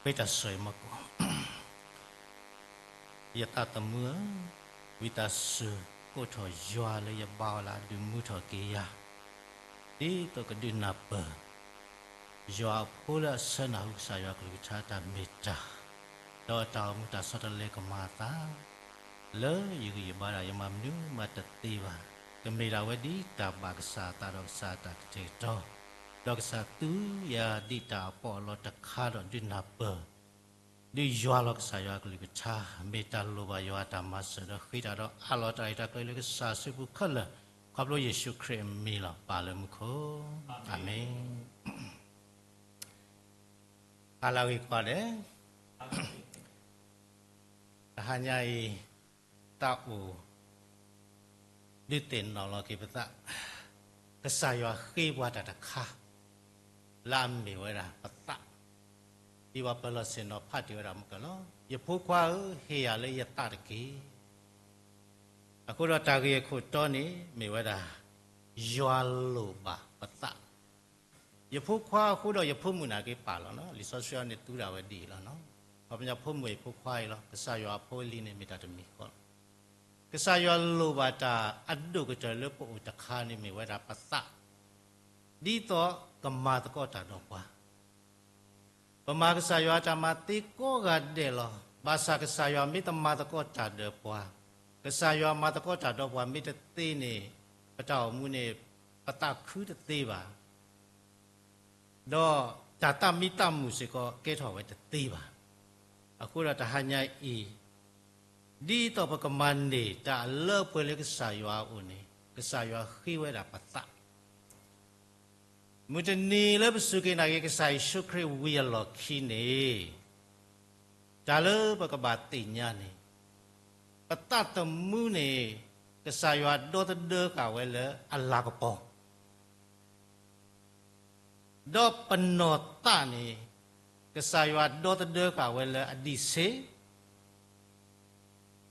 ဃ့တၢ်ဆိၣ်ဂ့ၤမီၤကိၣ်. ယသးသမူဧၢ, ဝံသးစူၤကိးထီၣ်ယွၤလၢယဘါအီၤလၢအဒုးမူထီၣ်က့ၤယၤ, ဒ်သိးကဒုးနၢ်ပၢၢ် ယွၤအဖိလၢအဆၢနၢ်ဟူကစၢ်ယွၤကလုၢ်ကထါတၢ်မ့ၢ်တၢ်, ဒီးအတၢ်အိၣ်မူတၢ်ဆီတလဲကမၤအသး လၢယဂံၢ်ယဘါဒၣ် ယမၤမနုၤမးတသ့ဘၣ်, ကမ့ၢ်ဒၣ်ဝဲဒ်တၢ်ဘၣ်ကစၢ်အသးဒီးကစၢ်အတၢ်ကတဲာ်ကတီၤ, ဒီးကစၢ်သူယၤဒ်တၢ်အပီးအလီတခါဒီးဒုးနၢ်ပၢၢ် ဒုးယွၤလီၤကစၢ်ယွၤအကလုၢ်ကထါ, မ့ၢ်တၢ်လိၣ်ဘၣ်ယွၤအတၢ်မၤစၢၤဒီးဃ့တၢ်ဒီးအးလီၤတၢ်ရဲၣ်တၢ်ကျဲၤလၢကစၢ်အစုပူၤခဲလၢာ်, ခီဖျိယ့ၣ်ၡူးခရံာ်အမံၤလီၤ. ပၢ်လၢမူခိၣ်, အၤမ့ၣ်. ဟါလၢအဂ့ၤကိးဂၤဒဲး, တဟါညါအံၤ သးအိၣ် ဒုးသ့ၣ်နီၣ်လီၤက့ၤပသး ကစၢ်ယွၤဃ့ပှၤတၢ်တခါ လၢအမ့ၢ်ဝဲဒၣ်ပသး, ဒ်ပှၤပၢၤလီၢ်ဆ့ၣ်နီၤဖးတ့ၢ်ဝဲဒၣ်မုၢ်ကၢၢ်လီၤ. ယဖိခွါဧၢ, ဟ့ၣ်ယၤလၢယသးတက့ၢ်. အဃိဒီးတၢ်ဂ့ၢ်အခိၣ်တီန့ၣ် မ့ၢ်ဝဲဒၣ် ယွၤလိၣ်ဘၣ်ပသး ယဖိခွါအဃိဒီးယဖိမုၣ်န့ၣ်က့ၤပာ်လီၤ. လံာ်စီဆှံအံၤန့ၣ်သူဒၣ်ဝဲဒ်အံၤလီၤ. ခီပညီဖိမုၣ်အဖိခွါအံၤလီၤ. ကစၢ်ယွၤအဖိအလံၤန့ၣ်မ့ၢ်တၢ်တမံၤဃီလီၤ. ကစၢ်ယွၤလိၣ်ဘၣ်တၢ်အဒိၣ်ကတၢၢ်လၢပအိၣ်တခါန့ၣ်မ့ၢ်ဝဲဒၣ်ပသး, ဒ်သိးကမၤသကိးတၢ်ဒီးပှၤ ပမၤကစၢ်ယွၤအတၢ်မၤသ့ကိးဂၤဒဲးလီၤ. ဘၣ်ဆၣ်ကစၢ်ယွၤမ့ၢ်တမၤသကိးတၢ်ဒီးပှၤ, ကစၢ်ယွၤမၤသကိးတၢ်ဒီးပှၤမ့ၢ်တသ့န့ၣ်, ပတၢ်အိၣ်မူန့ၣ် ပသးခုတသ့ဘၣ်, ဒီးတၢ်သးမံသးမုာ်စ့ၢ်ကီးကဲထီၣ်ဝဲတသ့ဘၣ်. အဃိဒီးတဟါညါအံၤ, ဒ်သိးပကမၤန့ၢ်တၢ်အလၢအပှဲၤလၢကစၢ်ယွၤအအိၣ်န့ၣ်, ကစၢ်ယွၤဃ့ဝဲဒၣ်ပသး မုၢ်တနံၤလၢပစူၢ်က့ၤနာ်က့ၤကစၢ်ယ့ၣ်ၡူးခရံာ်ဝံၤအလီၢ်ခံန့ၣ်, တၢ်လၢပကဘၣ်သ့ၣ်ညါန့ၣ်, ပသးသမူန့ၣ် ကစၢ်ယွၤဒီသဒၢဃာ်ဝဲလၢအလၤကပီၤ, ဒီးပနီၢ်သးန့ၣ် ကစၢ်ယွၤဒီသဒၢဃာ်ဝဲလၢအဒံးဆ့,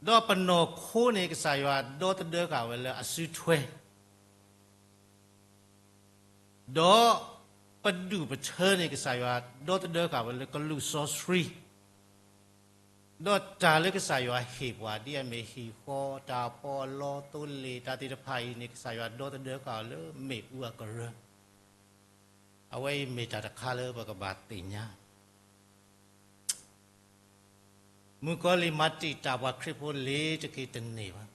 ဒီးပနီၢ်ခိန့ၣ် ကစၢ်ယွၤဒီသဒၢဃာ်ဝဲလၢအစုထွဲ ဒီးပဒူၣ်ပထၢန့ၣ် ကစၢ်ယွၤဒီသဒၢဃာ်ဝဲလၢကလူးစီဆှံ, ဒီးတၢ်လၢကစၢ်ယွၤဟ့ၣ်ပှၤ ဒ်အမ့ၢ်ဟံၣ်ဃီ, တၢ်ပီးအလီ, သိလ့ၣ်, တၢ်သ့ၣ်တဖၣ်အံၤန့ၣ် ကစၢ်ယွၤဒီသဒၢဃာ်လၢမ့ၣ်အူအကရၢ, အဝဲအံၤမ့ၢ်တၢ်တခါလၢပကဘၣ်သ့ၣ်ညါ မုၣ်ကီၤလံၢ်မၤတံာ်တာ်ပှၤခရံာ်ဖိလ့ၤတက့ၤတန့ၢ်ဘၣ်.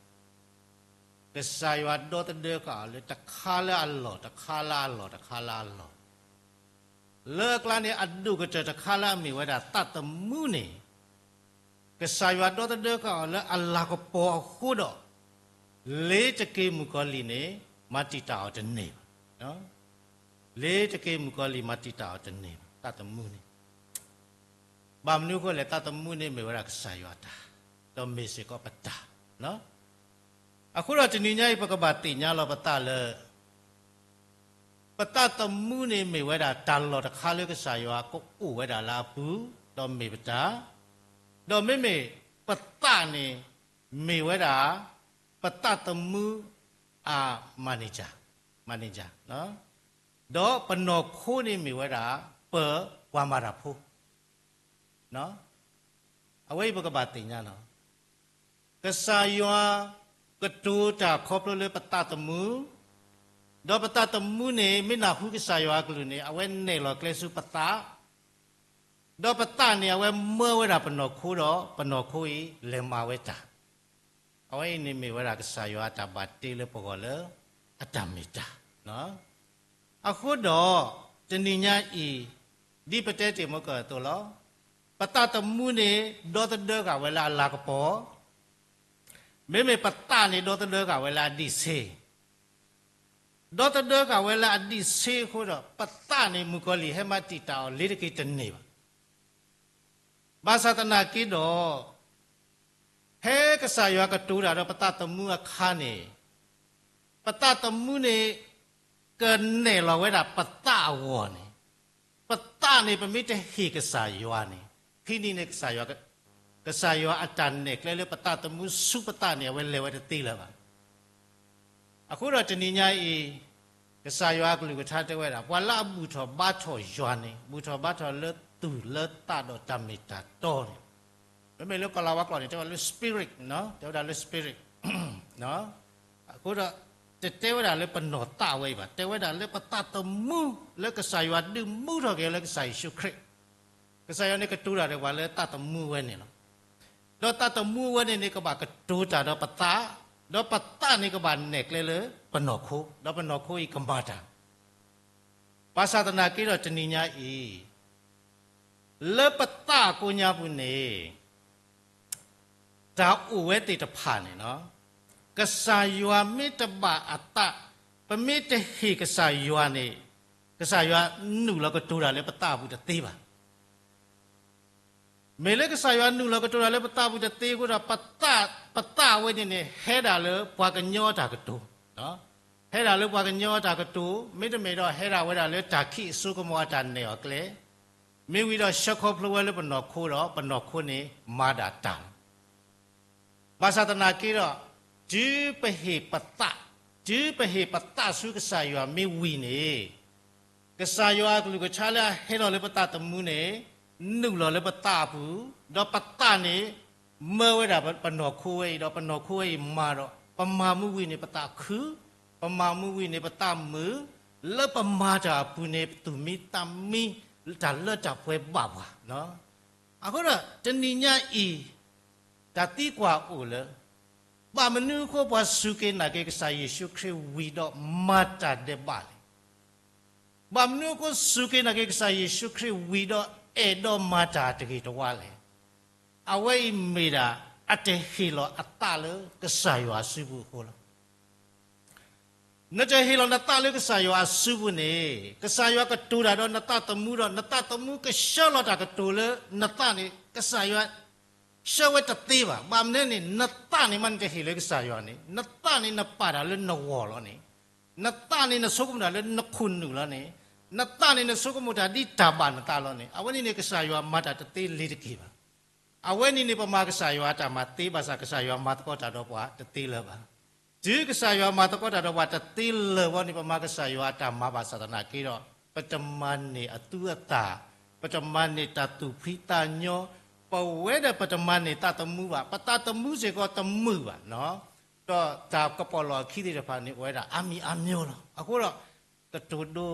ကစၢ်ယွၤဒီသဒၢဃာ်အီၤလၢတခါလၢအလီၢ်, တခါလၢအလီၢ်, တခါလၢအလီၢ်, လၢအကျါန့ၣ် အဒိၣ်ကတၢၢ်တခါလၢအမ့ၢ်ဝဲဒၣ်သးသမူန့ၣ်, ကစၢ်ယွၤဒီသဒၢဃာ်အီၤလၢအလၤကပီၤအဃိဒီး, လ့ၤတက့ၤမုၣ်ကီၤလံၢ်န့ၣ် မၤတံာ်တာ်အီၤတန့ၢ်ဘၣ်. လ့ၤတက့ၤမုၣ်ကီၤလံၢ်မၤတံာ်တာ်အီၤတန့ၢ်ဘၣ်, သးသမူန့ၣ် ဘၣ်မနုၤအဃိလဲၣ်, သးသမူန့ၣ်မ့ၢ်ဝဲဒၣ်ကစၢ်ယွၤအတၢ်, ဒီးမ့ၢ်စ့ၢ်ကီးပတၢ်. အဃိဒီးတနံၤညါအံၤ ပကဘၣ်သ့ၣ်ညါလီၤပသးလၢ ပသးသမူန့ၣ်မ့ၢ်ဝဲဒၣ်တၢ်လီၢ်တခါလၢကစၢ်ယွၤကအိၣ်ဝဲဒၣ်လၢအပူၤ, ဒီးမ့ၢ်ပတၢ်, ဒီးမ့မ့ၢ်ပသးန့ၣ် မ့ၢ်ဝဲဒၣ် ပသးသမူအ manager, manager, ဒီးပနီၢ်ခိန့ၣ်မ့ၢ်ဝဲဒၣ် ပပှၤမၤတၢ်ဖိ အဝဲအံၤပကဘၣ်သ့ၣ်ညါလီၤ. ကစၢ်ယွၤကတိၤတၢ်ခီဖျိလၢပသးသမူ, ဒီးပသးသမူန့ၣ် မ့ၢ်နၢ်ဟူကစၢ်ယွၤအကလုၢ်န့ၣ် အဝဲနဲၣ်လီၤကျဲဆူပသး, ဒီးပသးန့ၣ် အဝဲမၢဝဲဒၣ်ပနီၢ်ခိဒီး ပနီၢ်ခိအံၤလဲၤမၤဝဲတၢ် အဝဲအံၤန့ၣ်မ့ၢ်ဝဲဒၣ်ကစၢ်ယွၤအတၢ်ဘၣ်တ့လၢပဂီၢ်လၢအတၢ်မ့ၢ်တၢ်. အဃိဒီး တနံၤညါအံၤ ဒ်ပတဲတ့ၢ်မုၢ်ကၢၢ်အသိးလီၤ. ပသးသမူန့ၣ် ဒီသဒၢဃာ်ဝဲလၢအလၤကပီၤ, မ့မ့ၢ်ပသးန့ၣ် ဒီသဒၢဃာ်ဝဲလၢအဒံးဆ့ ဒီသဒၢဃာ်ဝဲလၢအဒံးဆ့အဃိဒီး ပသးန့ၣ် မုၣ်ကီၤလံၢ်ဟဲမၤတံာ်တာ်အီၤလ့ၤတက့ၤတန့ၢ်ဘၣ်. ဘၣ်ဆၣ်သနာ်က့ဒီး ဖဲကစၢ်ယွၤကတိၤတၢ်ဒီးပသးသမူအခါန့ၣ်, ပသးသမူန့ၣ် ကနဲၣ်လီၤဝဲဒၣ်ပသးအဂီၢ်န့ၣ်, ပသးန့ၣ် ပမ့ၢ်တဟ့ၣ်ကစၢ်ယွၤန့ၣ်, ဖဲန့ၣ်န့ၣ် ကစၢ်ယွၤအတၢ်နဲၣ်ကျဲလၢပသးသမူဆူပသးန့ၣ် အဝဲလဲၤဝဲတသ့လၢၤဘၣ်. အဃိဒီးတနံၤညါအံၤ ကစၢ်ယွၤအကလုၢ်ကထါတဲဝဲဒၣ် ပှၤလၢအဘူၣ်ထီၣ်ဘါထီၣ်ယွၤန့ၣ် ဘူၣ်ထီၣ်ဘါထီၣ်လၢ ပကဘၣ်တူၢ်လၢသးဒီးတၢ်မ့ၢ်တၢ်တီန့ၣ်, မ့မ့ၢ်လၢကီၤလၤဝါကျိာ်န့ၣ် တဲဝဲလၢ spirit နီၤ, တဲဝဲဒၣ်လၢ spirit အဃိဒီး တတဲဝဲဒၣ်လၢပနီၢ်သးဝဲအံၤဘၣ်, တဲဝဲဒၣ်လၢပသးသမူ လၢကစၢ်ယွၤဒုးမူထီၣ်က့ၤလၢကစၢ်ယ့ၣ်ၡူးခရံာ်, ကစၢ်ယွၤန့ၣ်ကတိၤတၢ်ဒီးပှၤလၢသးသမူဝဲန့ၣ်လီၤ. ဒီးသးသမူဝဲန့ၣ်န့ၣ် ကဘၣ်ကတိၤတၢ်ဒီးပသး, ဒီးပသးန့ၣ်ကဘၣ်နဲၣ်ကျဲလၢပနီၢ်ခိ, ဒီးပနီၢ်ခိအံၤကမၤတၢ် ဘၣ်ဆၣ်သနာ်က့ဒီးတနံၤညါအံၤ လၢပသးကိးညါပူၤန့ၣ် တၢ်အိၣ်ဝဲသ့ၣ်တဖၣ်န့ၣ်လီၤ. ကစၢ်ယွၤမ့ၢ်တဘၣ်အသး, ပမ့ၢ်တဟ့ၣ်ကစၢ်ယွၤန့ၣ် ကစၢ်ယွၤနုာ်လီၤကတိၤတၢ်လၢပသးပူၤတသ့ဘၣ်. မ့ၢ်လၢကစၢ်ယွၤနုာ်လီၤကတိၤတၢ်လၢပသးပူၤတသ့အဃိဒီး ပသးဝဲန့ၣ်န့ၣ် ဟဲဒၣ်လၢပှၤကညီအတၢ်ကတိၤ, ဟဲဒၣ်လၢပှၤကညီအတၢ်ကတိၤ, မ့တမ့ၢ်ဒီးဟဲဒၣ်ဝဲဒၣ်လၢတၢ်ခံးအစိကမီၤအတၢ်နဲၣ်အီၤကျဲ, မ့ၢ်ဝံၤဒီးဆှၢခီဖျိဝဲလၢပနီၢ်ခိဒီး ပနီၢ်ခိန့ၣ်မၤဒၣ်တၢ်လီၤ. ဘၣ်ဆၣ်သနာ်က့ဒီး တုၤပဟ့ၣ်ပသး, တုၤပဟ့ၣ်ပသးဆူကစၢ်ယွၤမ့ၢ်ဝံၤန့ၣ်, ကစၢ်ယွၤအကလုၢ်ကထါလၢအဟဲလီၤလၢပသးသမူန့ၣ် နုာ်လီၤလၢပသးအပူၤ, ဒီးပသးန့ၣ် မၢဝဲဒၣ်ပနီၢ်ခိဝဲအံၤဒီး ပနီၢ်ခိဝဲအံၤမၤဒီး ပမၤမူဝံၤန့ၣ် ပသးခု, ပမၤမူဝံၤန့ၣ် ပသးမုာ်, လၢပမၤတၢ်အပူၤန့ၣ် ပသူၣ်မံသးမံ, တၢ်လၢတၢ်ပှဲၤဘၣ်ပှၤ. အဃိဒီးတနံၤညါအံၤ တၢ်သံကွၢ်အိၣ်လၢ ဘၣ်မနုၤအဃိပှၤစူၢ်က့ၤနာ်က့ၤကစၢ်ယ့ၣ်ၡူးခရံာ်ဝံၤဒီးမၤတၢ်ဒဲးဘးလဲၣ်. ဘၣ်မနုၤအဃိစူၢ်က့ၤနာ်က့ၤကစၢ်ယ့ၣ်ၡူးခရံာ်ဝံၤဒီးအဲၣ်ဒိးမၤတၢ်တဂ့ၤတဝါလဲၣ်. အဝဲအံၤမ့ၢ်ဒၣ် အတဟ့ၣ်လီၤအသးလၢကစၢ်ယွၤအစုပူၤအဃိလီၤ. နတဟ့ၣ်လီၤနသးလၢကစၢ်ယွၤအစုပူၤန့ၣ် ကစၢ်ယွၤကတိၤတၢ်ဒီးနသးသမူဒီး နသးသမူကဆှၢလီၤတၢ်ကတိၤလၢနသးန့ၣ် ကစၢ်ယွၤဆှၢဝဲတသ့ဘၣ်. ဘၣ်မနုၤန့ၣ် နသးန့ၣ်မ့ၢ်နတဟ့ၣ်လၢကစၢ်ယွၤန့ၣ် နသးန့ၣ်နပာ်တၢ်လၢနဂီၢ်လီၤန့ၣ်, နသးန့ၣ်နဆိကမိၣ်တၢ်လၢနခိၣ်နူာ်လီၤန့ၣ်, နသးန့ၣ်နဆိကမိၣ်တၢ်ဒ်တၢ်ဘၣ်နသးလီၤန့ၣ် အဝဲန့ၣ်န့ၣ် ကစၢ်ယွၤမၤတၢ်တသ့လ့ၤတက့ၤဘၣ်. အဝဲန့ၣ်န့ၣ် ပမၤကစၢ်ယွၤအတၢ်မၤသ့ ဘၣ်ဆၣ်ကစၢ်ယွၤမၤသကိးတၢ်ဒီးပှၤတသ့လၢၤဘၣ်. တုၤကစၢ်ယွၤမၤသကိးတၢ်ဒီးပှၤတသ့လၢၤဘၣ်န့ၣ် ပမၤကစၢ်ယွၤအတၢ်မၤဘၣ်ဆၣ်သနာ်က့ဒီး ပတမၤန့ၢ်အသူအသၣ်, ပတမၤန့ၢ်တၢ်သူၣ်ဖှံသးညီ, ပဝဲဒၣ်ပတမၤန့ၢ်သးသမူဘၣ်, ပသးသမူစ့ၢ်ကီးတမုာ်ဘၣ်နီၤ. ဒီးတၢ်ကပီၤလီၢ်အခံသ့ၣ်တဖၣ်န့ၣ် အိၣ်ဝဲဒၣ်အါမံၤအါမျိၤလီၤ. အဃိဒီး ကတိၤဒိ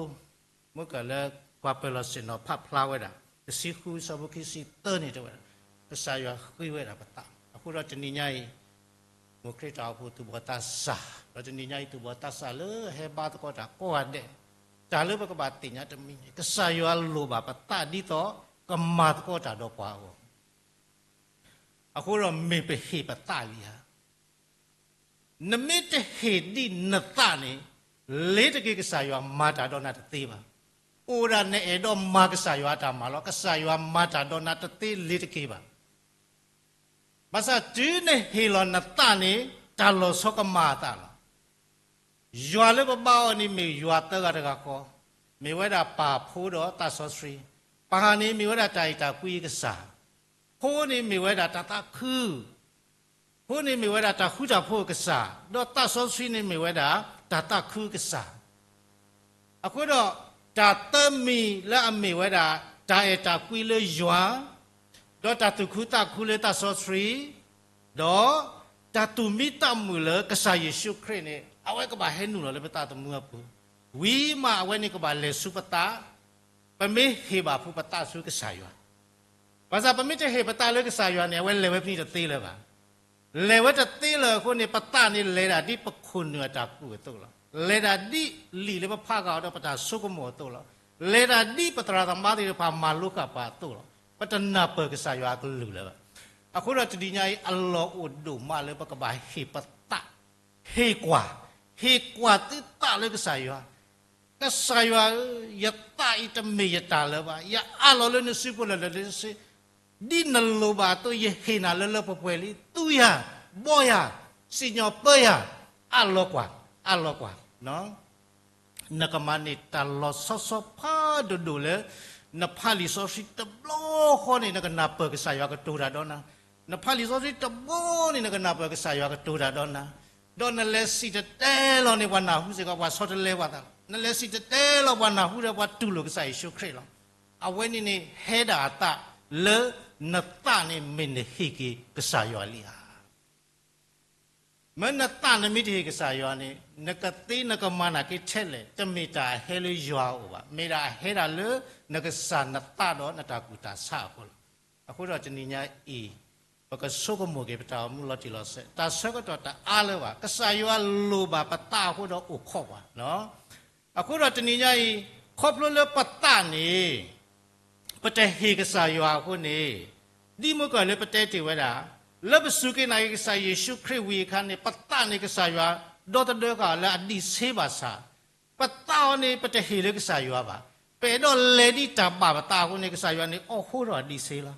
မ့ၢ်ကလၢ ပှၤပၢၤလီၢ်ဆ့ၣ်နီၤဖးဖျါဝဲဒၣ် တဆံဃု ဆၢဖိခံဆံသၢန့ၣ်တဲဝဲဒၣ် ကစၢ်ယွၤဃ့ဝဲဒၣ်ပသး. အဃိဒီးတနံၤညါအံၤ မိၢ်ခရံာ်တၢ်အိၣ်ဖှိၣ်သူၣ်ဘီၣ်သးစၢ်, ဒီးတနံၤညါအံၤသူၣ်ဘီၣ်သးစၢ်လၢဟဲဘါသကိးတၢ်ကိးဂၤဒဲး, တၢ်လၢပကဘၣ်သ့ၣ်ညါတမံၤန့ၣ် ကစၢ်ယွၤလိၣ်ဘၣ်ပသးဒ်သိးကမၤသကိးတၢ်ဒီးပှၤအဂီၢ်, အဃိဒီးမ့ၢ်ပဟ့ၣ်ပသးလံဧါ. နမ့ၢ်တဟ့ၣ်ဒံးနသးန့ၣ် လ့ၤတက့ၤကစၢ်ယွၤမၤတၢ်ဒီးနၤတသ့ဘၣ်. အိၣ်ဒၣ်နအဲၣ်ဒိးမၤကစၢ်ယွၤအတၢ်မၤလီၤ. ကစၢ်ယွၤမၤတၢ်ဒီးနၤတသ့လ့ၤတက့ၤဘၣ်. ဘၣ်ဆၣ်တုၤနဟ့ၣ်လီၤနသးန့ၣ် တၢ်လီၤဆီကမၤအသးလီၤ. ယွၤလၢပဘါအီၤန့ၣ်မ့ၢ်ယွၤသၢဂၤတဂၤဃီ, မ့ၢ်ဝဲဒၣ်ပၢ်ဖိဒီးသးစီဆှံ, ပၢ်န့ၣ်မ့ၢ်ဝဲဒၣ်တၢ်အဲၣ်တၢ်ကွံအကစၢ်, ဖိန့ၣ်မ့ၢ်ဝဲဒၣ်တၢ်သးခု ဖိန့ၣ်မ့ၢ်ဝဲဒၣ်တၢ်ဃူတၢ်ဖိးအကစၢ်, ဒီးသးစီဆှံန့ၣ်မ့ၢ်ဝဲဒၣ်တၢ်သးခုကစၢ်. အဃိဒီး တၢ်သၢမံၤလၢအမ့ၢ်ဝဲဒၣ် တၢ်အဲၣ်တၢ်ကွံလၢယွၤ, ဒီးတၢ်သူၣ်ခုသးခုလၢသးစီဆှံ, ဒီးတၢ်သူၣ်မံသးမုာ်လၢကစၢ်ယ့ၣ်ၡူးခရံာ်န့ၣ် အဝဲကဘၣ်ဟဲနုာ်လီၤလၢပသးသမူအပူၤ, ဝံၤမးအဝဲန့ၣ်ကဘၣ်လဲၤဆူပသး ပမ့ၢ်ဟ့ၣ်ဘၣ်ဖိပသးဆူကစၢ်ယွၤ, ဘၣ်ဆၣ်ပမ့ၢ်တဟ့ၣ်ပသးလၢကစၢ်ယွၤန့ၣ် အဝဲလဲၤဝဲဖဲန့ၣ်တသ့လၢၤဘၣ်. လဲၤဝဲတသ့လၢၤအဃိန့ၣ် ပသးန့ၣ်လဲၤဒၣ်ဒ်ပခိၣ်နူာ်အတၢ်ကူၣ်အသိးလီၤ. လဲၤဒၣ်ဒ်လံာ်လၢပဖးဂၤအီၤဒီးပတၢ်ဆိကမိၣ်အသိးလီၤ. လဲၤဒၣ်ဒ်ပသရၣ်သမါသ့ၣ်တဖၣ်မၤလိဃာ်ပှၤအသိးလီၤ. ပတနၢ်ပၢၢ်ကစၢ်ယွၤအကလုၢ်လၢၤဘၣ်. အဃိဒီးတနံၤညါအံၤ အလီၢ်အိၣ်ဒိၣ်မးလၢပကဘၣ်ဟ့ၣ်ပသး, ဟ့ၣ်ကွၢ်, ဟ့ၣ်ကွၢ်သုသးလၢကစၢ်ယွၤ ကစၢ်ယွၤဧၢ, ယသးအံၤတမ့ၢ်ယတၢ်လၢၤဘၣ်. ယအးလီၤလၢနစုပူၤလၢလၢဆ့ဆ့, ဒ်နလိၣ်ဘၣ်အသိး ယဟ့ၣ်နၤလၢလၢပှဲၤပှဲၤလံ. သူယၤ, ဘီယၤ, စံၣ်ညီၣ်ပၢယၤ, အးလီၤကွၢ်, အးလီၤကွၢ်. နကမၤန့ၢ်တၢ်လီၤဆီဆီဖးဒိၣ်ဒိၣ်လၢ နဖးလံာ်စီဆှံတဘျီဃီန့ၣ် နကနၢ်ပၢၢ်ကစၢ်ယွၤကတိၤတၢ်ဒီးနၤ, နဖးလံာ်စီဆှံတဘျီန့ၣ် နကနၢ်ပၢၢ်ကစၢ်ယွၤကတိၤတၢ်ဒီးနၤ, ဒီးနလဲၤစံၣ်တဲၤတဲလီၤန့ၣ် ပှၤနၢ်ဟူစ့ၢ်ကီး ပှၤဆီတလဲပှၤသးလီၤ. နလဲၤစံၣ်တဲၤတဲလီၤ ပှၤနၢ်ဟူဒီးပှၤတူၢ်လိာ်ကစၢ်ယ့ၣ်ၡူးခရံာ်လီၤ. အဝဲန့ၣ်န့ၣ် ဟဲဒၣ်အသးလၢနသးန့ၣ်မ့ၢ်နဟ့ၣ်က့ၤကစၢ်ယွၤလံဧါ. မ့ၢ်နသးနမ့ၢ်တဟ့ၣ်ကစၢ်ယွၤန့ၣ် နကသ့နကမၤနာ်က့ထဲလဲၣ် တမ့ၢ်တၢ်အဟဲလၢယွၤအအိၣ်ဘၣ်, မ့ၢ်ဒၣ်အဟဲဒၣ်လၢနကစၢ်နသးဒီးနတၢ်ကူၣ်တၢ်ဆးအဃိလီၤ. အဃိဒီးတနံၤညါအံၤ ပကဆိကမိၣ်က့ၤပတၢ်အိၣ်မူလီၤတံၢ်လီၤဆဲး, တၢ်ဆၢကတီၢ်တအါလၢၤဘၣ်, ကစၢ်ယွၤလိၣ်ဘၣ်ပသးအဃိဒီးအိၣ်ခိးပှၤ. အဃိဒီးတနံၤညါအံၤ ခီဖျိလၢပသးန့ၣ် ပတဟ့ၣ်ကစၢ်ယွၤအဃိန့ၣ် ဒ်မုၢ်ကီၢ်လၢပတဲတ့ၢ်ဝဲဒၣ် လၢပစူၢ်က့ၤနာ်က့ၤကစၢ်ယ့ၣ်ၡူးခရံာ်ဝံၤအခါန့ၣ် ပသးန့ၣ်ကစၢ်ယွၤဒီသဒၢဃာ်အီၤလၢအဒံးဆ့ဘၣ်ဆၣ် ပသးအီၤန့ၣ် ပတဟ့ၣ်လၢကစၢ်ယွၤဘၣ်. ပအဲၣ်ဒိးလဲၤဒ်တၢ်ဘၣ်ပသးအဃိန့ၣ် ကစၢ်ယွၤန့ၣ်အိးဃိထီၣ်အဒံးဆ့လီၤ.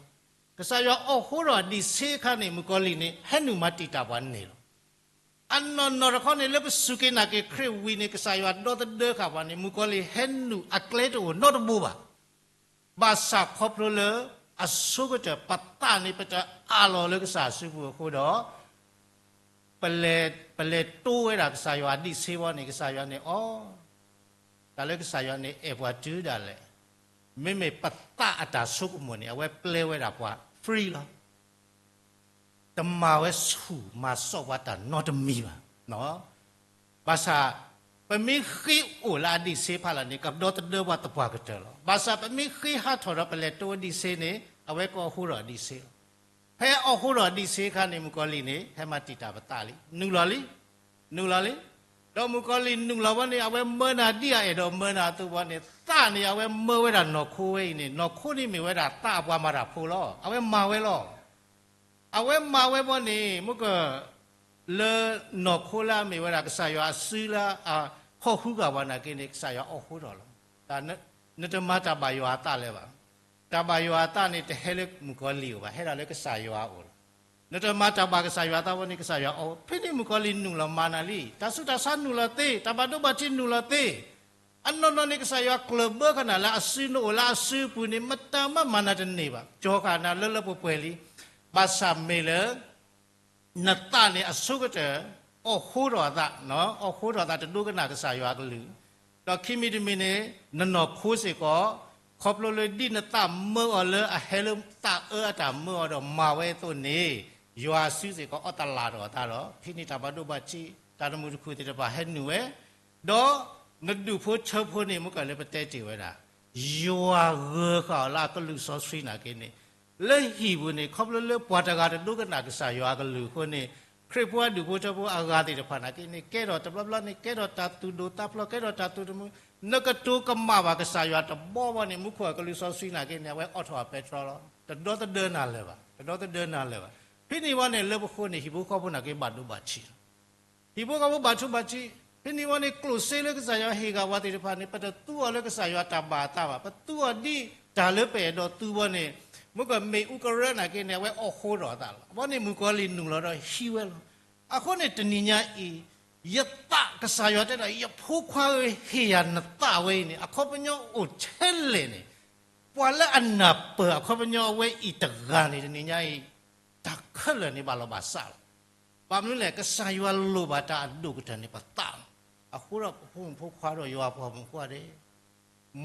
ကစၢ်ယွၤအိးဃိထီၣ်အဒံးဆ့အခါန့ၣ် မုၣ်ကီၤလံၢ်န့ၣ် ဟဲနုာ်မၤတံာ်တာ်ပှၤန့ၣ်လီၤ. အနီၢ်နီၢ်တခီန့ၣ် လၢပစူၢ်က့ၤနာ်က့ၤခရံာ်ဝံၤန့ၣ် ကစၢ်ယွၤဒီသဒၢဃာ်ပှၤန့ၣ် မုၣ်ကီၤလံၢ်ဟဲနုာ်အကျဲတအိၣ်နီတဘိဘၣ်. ဘၣ်ဆၣ်ခီဖျိလၢ အဆိကတၢၢ်ပသးန့ၣ် ပတအးလီၤလၢကစၢ်စုပူၤအဃိဒီး ပလဲၤ, ပလဲၤတိဝဲဒၣ်ကစၢ်ယွၤအဒံးဆ့ဘီန့ၣ် ကစၢ်ယွၤန့ၣ်အီ, တၢ်လၢကစၢ်ယွၤန့ၣ်အဲၣ်ပှၤတုၤဒၣ်လဲာ်, မ့မ့ၢ်ပသးအတၢ်ဆိကမိၣ်န့ၣ် အဝဲပျဲဝဲဒၣ်ပှၤ free လီၤ. တမၤဝဲဆူၣ်မၤစိးပှၤတၢ်နီတမံၤဘၣ်. ဘၣ်ဆၣ် ပမ့ၢ်ဃ့အိၣ်လၢအဒံးဆ့ဖးလၢ်န့ၣ် ကဒီသဒၢပှၤသပှၢ်ကတၢၢ်လီၤ. ဘၣ်ဆၣ်ပမ့ၢ်ဃ့ဟးထီၣ်ဒီးပလဲၤတိအဒံးဆ့န့ၣ် အဝဲကအိးဃိထီၣ်အဒံးဆ့လီၤ. ဖဲအအိးဃိထီၣ်အဒံးဆ့အခါန့ၣ် မုၣ်ကီၤလံၢ်န့ၣ် ဟဲမၤတံာ်တာ်ပသးလံ, နုာ်လီၤလံ, နုာ်လီၤလံ. ဒီးမုၣ်ကီၤလံၢ်နုာ်လီၤဘီန့ၣ် အဝဲမၢနၤဒ်အအဲၣ်ဒိးမၢနၤအသိးဘီန့ၣ် သးန့ၣ် အဝဲမၢဝဲဒၣ်နီၢ်ခိဝဲအံၤန့ၣ် နီၢ်ခိန့ၣ်မ့ၢ်ဝဲဒၣ်သးအပှၤမၤတၢ်ဖိလီၤ. အဝဲမၤဝဲလီၤ. အဝဲမၤဝဲဘီန့ၣ် မုၣ်က လၢနီၢ်ခိလၢအမ့ၢ်ဝဲဒၣ်ကစၢ်ယွၤအစုလၢအဟီၣ်ဃုဂၤဝဲနာ်က့န့ၣ် ကစၢ်ယွၤအိးဃိထီၣ်လီၤ. နတမၤတၢ်ဘၣ်ယွၤအသးလၢၤဘၣ်. တၢ်ဘၣ်ယွၤအသးန့ၣ် တဟဲလၢမုၣ်ကီၤလံၢ်အအိၣ်ဘၣ်, ဟဲဒၣ်လၢကစၢ်ယွၤအအိၣ်လီၤ. နတမၤတၢ်ဘၣ်ကစၢ်ယွၤအသးဘီန့ၣ် ကစၢ်ယွၤအိး, ဖဲန့ၣ်မုၣ်ကီၤလံၢ်နုာ်လီၤမၤနၤလံ, တၢ်ဆူးတၢ်ဆါနုာ်လီၤသ့, တၢ်ဘၣ်ဒိဘၣ်ထံးနုာ်လီၤသ့, အနီၢ်နီၢ်န့ၣ် ကစၢ်ယွၤကျၢၢ်ဘၢဃာ်နၤလၢအစု, နအိၣ်လၢအစုပူၤန့ၣ် မတၤမးမၤနၤတန့ၢ်ဘၣ်, ကၠီဃာ်နၤလၢလၢပှဲၤပှဲၤလံ. ဘၣ်ဆၣ်မ့ၢ်လၢ နသးန့ၣ်အဆိကတၢၢ် အိးဃိထီၣ်အသး, အိးဃိထီၣ်အသးတဒိကနၣ်ကစၢ်ယွၤအကလုၢ်, ဒီးခံမံၤတမံၤန့ၣ် နနီၢ်ခိစ့ၢ်ကီး ခီဖျိလၢဒ်နသးမၢအီၤလၢအဟဲလၢသးအၢအတၢ်မၢအီၤဒီးမၤဝဲအသိးန့ၣ် ယွၤအစုစ့ၢ်ကီးအီၣ်တလးထီၣ်အသးဒီး ဖဲန့ၣ်တၢ်ဘၣ်ဒိဘၣ်ထံး တၢ်တမုာ်တခုၣ်သ့ၣ်တဖၣ်ဟဲနုာ်ဝဲ, ဒီးနဒူၣ်ဖိထၢဖိန့ၣ် မုၢ်ကၢၢ်လၢပတဲတ့ၢ်ဝဲဒၣ် ယွၤဂၢၤဃာ်အီၤလၢအကလုၢ်စီဆှံနာ်က့န့ၣ်, လၢဟံၣ်ပူၤန့ၣ် ခီဖျိလၢပှၤတဂၤတဒိကနၣ်ကစၢ်ယွၤအကလုၢ်အဃိန့ၣ်, ခရံာ်ဖိအဒူၣ်ဖိထၢဖိအဂၤသ့ၣ်တဖၣ်နာ်က့န့ၣ် ကဲထီၣ်တဘျီဘျီန့ၣ် ကဲထီၣ်တၢ်သူၣ်ဒိၣ်သးဖျိး ကဲထီၣ်တၢ်သူၣ်တမုာ်, နကတိၤကမၣ်ဘၣ်ကစၢ်ယွၤတဘီဘီန့ၣ် မူခိၣ်အကလုၢ်စီဆှံနာ်က့န့ၣ် အဝဲအိးထီၣ်အပဲတြီလီၤ. တဒီသဒၢနၤလၢၤဘၣ်, တဒီသဒၢနၤလၢၤဘၣ်. ဖဲန့ၣ်ဝဲန့ၣ် လၢပဃိန့ၣ် ဟံၣ်ဖိဃီဖိနာ်က့ဘၣ်ဒိဘၣ်ထံးလီၤ. ဟံၣ်ဖိဃီဖိဘၣ်ဒိဘၣ်ထံး, ဖဲန့ၣ်ဝဲန့ၣ် ကျိၣ်စ့လၢကစၢ်ယွၤဟ့ၣ်ဂၢၢ်ပှၤသ့ၣ်တဖၣ်န့ၣ် ပတသူအီၤလၢကစၢ်ယွၤတၢ်ဘၣ်အသးဘၣ်, ပသူအီၤဒ်တၢ်လၢပအဲၣ်ဒိးသူဘီန့ၣ်, မုၢ်ကမ့ၣ်အူကရၢနာ်က့န့ၣ် အဝဲအိးဃိထီၣ်အသးလီၤ. အဝဲန့ၣ်မုၣ်ကီၤလံၢ်နုာ်လီၤဒီးဟံးဝဲလီၤ. အဃိန့ၣ်တနံၤညါအံၤ, ယသးကစၢ်ယွၤတဲဒၣ် ယဖိခွါဧၢ ဟ့ၣ်ယၤနသးဝဲအံၤန့ၣ် အခီပညီအိၣ်ထဲလဲၣ်န့ၣ်, ပှၤလၢအနၢ်ပၢၢ်အခီပညီအဝဲအံၤတဂၤန့ၣ် တနံၤညါအံၤ, တၢ်ခဲလၢာ်န့ၣ်ဘၣ်လီၤဘၣ်စးလီၤ. ဘၣ်မနုၤလဲၣ်, ကစၢ်ယွၤလိၣ်ဘၣ်တၢ်အဒိၣ်ကတၢၢ်န့ၣ်ပသးလီၤ. အဃိဒီးပဖိမုၣ်ဖိခွါဒီးယွၤပှၤမုၣ်ခွါဒဲး,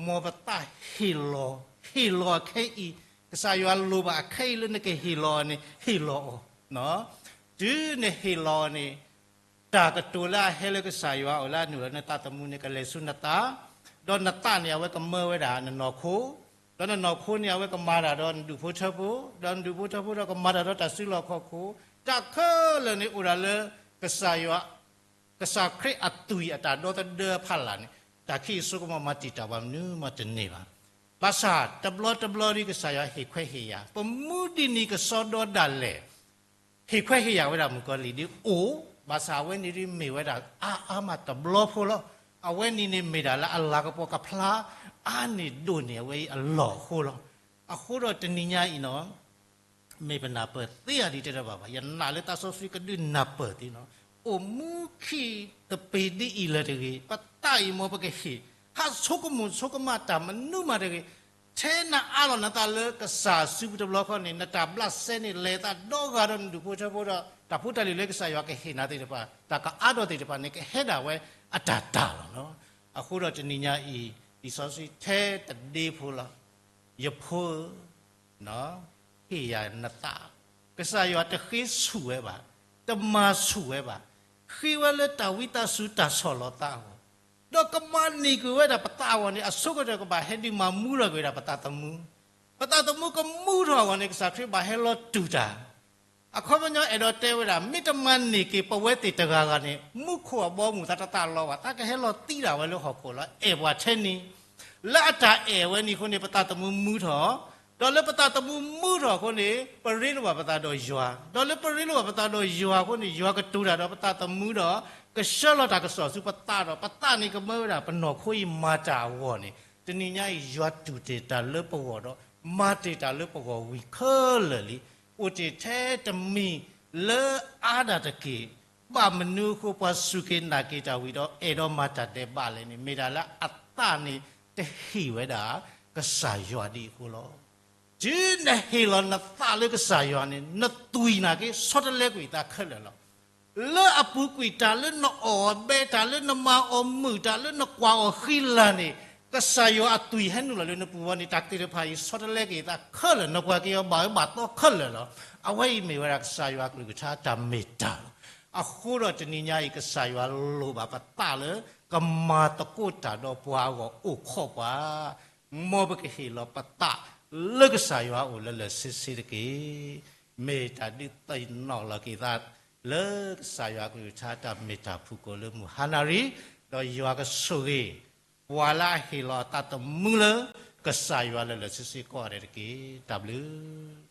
မ်ပသးဟ့ၣ်လီၤ, ဟ့ၣ်လီၤအခဲအံၤ, ကစၢ်ယွၤလိၣ်ဘၣ်အခဲအံၤလၢနကဟ့ၣ်လီၤအီၤန့ၣ် ဟ့ၣ်လီၤအီၤ. တုၤနဟ့ၣ်လီၤအီၤန့ၣ်, တၢ်ကတိၤလၢအဟဲလၢကစၢ်ယွၤအအိၣ်လၢအနုာ်လီၤနသးသမူန့ၣ် ကလဲၤဆူနသး, ဒီးနသးန့ၣ် အဝဲကမၢဝဲဒၣ်နနီၢ်ခိ, ဒီးနနီၢ်ခိန့ၣ် အဝဲကမၤတၢ်ဒီးနဒူၣ်ဖိထၢဖိ, ဒီးနဒူၣ်ဖိထၢဖိဒီးကမၤတၢ်ဒီးတၢ်စုလီၢ်ခီၣ်ခိၣ်, တၢ်ခဲလၢာ်န့ၣ်အိၣ်ဒၣ်လၢ ကစၢ်ယွၤ, ကစၢ်ခရံာ်အသွံၣ်အတၢ်ဒီသဒၢအဖီလာ်န့ၣ်, တၢ်ခံးအစိကမီၤမၤတံာ်တာ်ပှၤမနုၤမးတန့ၢ်ဘၣ်. ဘၣ်ဆၣ်တဘျီတဘျီဒ်ကစၢ်ယွၤဟ့ၣ်ခွဲးဟ့ၣ်ယာ်, ပမူဒံးနံၤကစီဒီဒၣ်လဲာ် ဟ့ၣ်ခွဲးဟ့ၣ်ယာ်ဝဲဒၣ်မုၣ်ကီၤလံၢ်ဒ်အိၣ်, ဘၣ်ဆၣ်အဝဲန့ၣ်ဒ်မ့ၢ်ဝဲဒၣ်အါအါမးတဘျီဖိလီၤ. အဝဲန့ၣ်န့ၣ်မ့ၢ်ဒၣ်လၢအလၤကပီၤကဖျါအါန့ၢ်ဒိၣ်န့ၢ် အဝဲအံၤအလီၢ်အဃိလီၤ. အဃိဒီးတနံၤညါအံၤနီၤ, မ့ၢ်ပနၢ်ပၢၢ်သ့ဧါဒ်တဲတၢ်ဘၣ်ဘၣ်, ယနာ်လၢသးစီဆှံကဒုးနၢ်ပၢၢ်သ့နီၤ, အိၣ်မူခံတပ့ၤဒ်အံၤလၢၤတဂ့ၤ, ပသးအံၤမ်ပကဟ့ၣ်, ဟးဆိကမိၣ်ဆိကမးတၢ်မနုၤမးတဂ့ၤ, ထဲနအးလီၤနသးလၢကစၢ်စုပူၤတဘျီဃီန့ၣ် နတၢ်ဘျးစဲန့ၣ် လဲၤသးဒီဂၤဒီးနဒူၣ်ဖိထၢဖိဒီး တၢ်ဖိတၢ်လံၤလၢကစၢ်ယွၤကဟ့ၣ်နၤသ့ၣ်တဖၣ်, တၢ်ကအါထီၣ်သ့ၣ်တဖၣ်န့ၣ် ကဟဲဒၣ်ဝဲအတၢ်တၢ်လီၤနီၤ. အဃိဒီးတနံၤညါအံၤ, လံာ်စီဆှံထဲတဒ့ဖိလီၤ. ယဖိဧၢ, ဟ့ၣ်ယၤနသး, ကစၢ်ယွၤတဃ့ဆူၣ်ဝဲဘၣ်, တမၤဆူၣ်ဝဲဘၣ်, ဃ့ဝဲလၢတၢ်ဝံသးစူၤတၢ်ဆီၣ်လီၤသးအဂီၢ်, ဒီးကမၤန့ၢ်ကွံာ်ဝဲဒၣ်ပသးအဂီၢ်န့ၣ် အဆိကတၢၢ်ကဘၣ်ဟဲဒုးမၤမူထီၣ်ကွံာ်ဝဲဒၣ်ပသးသမူ, ပသးသမူကမူထီၣ်အဂီၢ်န့ၣ် ကစၢ်ခရံာ်ဘၣ်ဟဲလီၤတူၢ်တၢ် အခီပညီအဲၣ်ဒိးတဲဝဲဒၣ် မ့ၢ်တမၤန့ၢ်က့ၤပဝဲသ့ၣ်တဂၤဂၤန့ၣ် မူခိၣ်အဘီအမုၢ်သးတသးလီၤဘၣ်, သးကဟဲလီၤသံဒၣ်ဝဲလၢဟီၣ်ခိၣ်လီၤ. အဲၣ်ပှၤထဲန့ၣ်, လၢအတၢ်အဲၣ်ဝဲန့ၣ်အဃိန့ၣ် ပသးသမူမူထီၣ်, ဒီးလၢပသးသမူမူထီၣ်အဃိန့ၣ် ပရ့လိာ်ဘၣ်ပသးဒီးယွၤ, ဒီးလၢပရ့လိာ်ဘၣ်ပသးဒီးယွၤအဃိန့ၣ် ယွၤကတိၤတၢ်ဒီးပသးသမူဒီး ကဆှၢလီၤတၢ်ကစီၣ်ဆူပသးဒီး ပသးန့ၣ်ကမၢဝဲဒၣ်ပနီၢ်ခိအံၤမၤတၢ်အဂီၢ်န့ၣ် တနံၤညါအံၤ ယွၤတူၢ်တ့ၢ်တၢ်လၢပဂီၢ်ဒီး မၤတ့ၢ်တၢ်လၢပဂီၢ်ဝံၤခဲလၢာ်လံ. အိၣ်တ့ၢ်ထဲတမံၤလၢအါဒၣ်တက့ၢ်. ဘၣ်မနုၤအဃိ ပှၤစူၢ်က့ၤနာ်က့ၤတၢ်ဝံၤဒီး အဲၣ်ဒိးမၤတၢ်ဒဲးဘးလဲၣ်န့ၣ် မ့ၢ်ဒၣ်လၢအသးန့ၣ်တဟ့ၣ်ဝဲဒၣ် ကစၢ်ယွၤဒ်အဃိလီၤ. တုၤနဟ့ၣ်လီၤနသးလၢကစၢ်ယွၤန့ၣ် နသွံၣ်နာ်က့ ဆီတလဲကွံာ်သးခဲလၢာ်လီၤ. လၢအပူၤကွံာ် တၢ်လၢနအီၣ်အဘဲ တၢ်လၢနမၤအီၣ်မုာ် တၢ်လၢနကွၢ်အီၣ်ဃံလၤန့ၣ် ကစၢ်ယွၤအသွံၣ်ဟဲနုာ်လီၤလၢနပူၤဘီန့ၣ် တၢ်သ့ၣ်တဖၣ်အံၤ ဆီတလဲက့ၤသးခဲလၢာ်, နပှၤကညီဘၣ်အၢဘၣ်သီခဲလၢာ်လီၤ. အဝဲအံၤမ့ၢ်ဝဲဒၣ်ကစၢ်ယွၤအကလုၢ်ကထါတၢ်မ့ၢ်တၢ်လီၤ. အဃိဒီးတနံၤညါအံၤ ကစၢ်ယွၤလိၣ်ဘၣ်ပသးလၢ ကမၤသကိးတၢ်ဒီးပှၤအဂီၢ်အိၣ်ခိးပှၤ မ်ပကဟ့ၣ်လီၤပသးလၢကစၢ်ယွၤအအိၣ်လၢလၢာ်ဆ့ဆ့တက့ၢ်. မ့ၢ်တၢ်ဒုးသ့ၣ်နီၣ်လီၤက့ၤသး လၢကစၢ်ယွၤအကလုၢ်ကထါတၢ်မ့ၢ်တၢ်ဖုၣ်ကိာ်လၢမုၢ်ဟါနၣ်ရံၣ်, ဒီးယွၤကဆိၣ်ဂ့ၤ ပှၤလၢအဟ့ၣ်လီၤအသးသမူလၢ ကစၢ်ယွၤလၢလၢာ်ဆ့ဆ့ကိးဂၤဒဲးတက့ၢ်. တၢ်ဘျုး